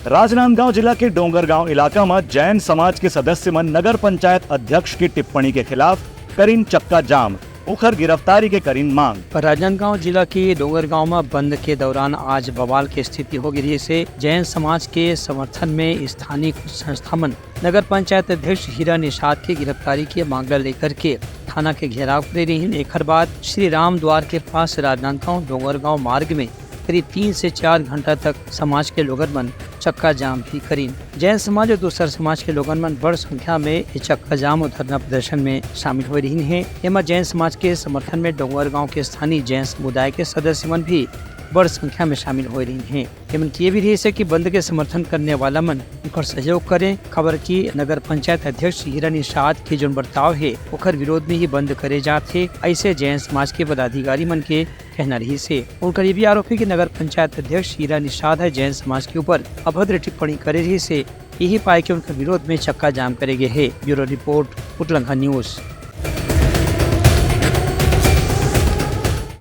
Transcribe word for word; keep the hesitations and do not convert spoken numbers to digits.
राजनांदगांव जिला के डोंगरगांव इलाका म जैन समाज के सदस्य मन नगर पंचायत अध्यक्ष के टिप्पणी के खिलाफ करिन चक्का जाम, उखर गिरफ्तारी के करिन मांग। राजनांदगांव जिला के डोंगरगांव म बंद के दौरान आज बवाल के स्थिति हो गे रिहिस हे। जैन समाज के समर्थन में स्थानीय कुछ संस्था मन नगर पंचायत अध्यक्ष हीरा निषाद के गिरफ्तारी के मांग ला लेकर के थाना के घेराव करे रहिन। एखर बाद श्री राम द्वार के पास राजनांदगांव डोंगरगांव मार्ग में करीब तीन से चार घंटा तक समाज के लोगन मन चक्का जाम भी करिन। जैन समाज और दूसर समाज के लोगन मन बड़ संख्या में ये चक्का जाम और धरना प्रदर्शन में शामिल होए रहिन हे। एमा जैन समाज के समर्थन में डोंगरगांव के स्थानीय जैन समुदाय के सदस्य मन भी बड़ संख्या में शामिल होए रहिन हे। एमन के भी रहिस हे कि बंद के समर्थन करने वाला मन उनकर सहयोग करें, काबर कि नगर पंचायत अध्यक्ष हीरा निषाद के जोन बर्ताव हे, ओकर विरोध में ही बंद करे जात हे, ऐसे जैन समाज के पदाधिकारी मन के कहना रहिस हे। उनकर ये भी आरोप हे कि नगर पंचायत अध्यक्ष हीरा निषाद ह जैन समाज के ऊपर अभद्र टिप्पणी करे रहिस हे, यही पाए के उनकर विरोध में चक्का जाम करे गे हे। ब्यूरो रिपोर्ट, उतलंघा न्यूज।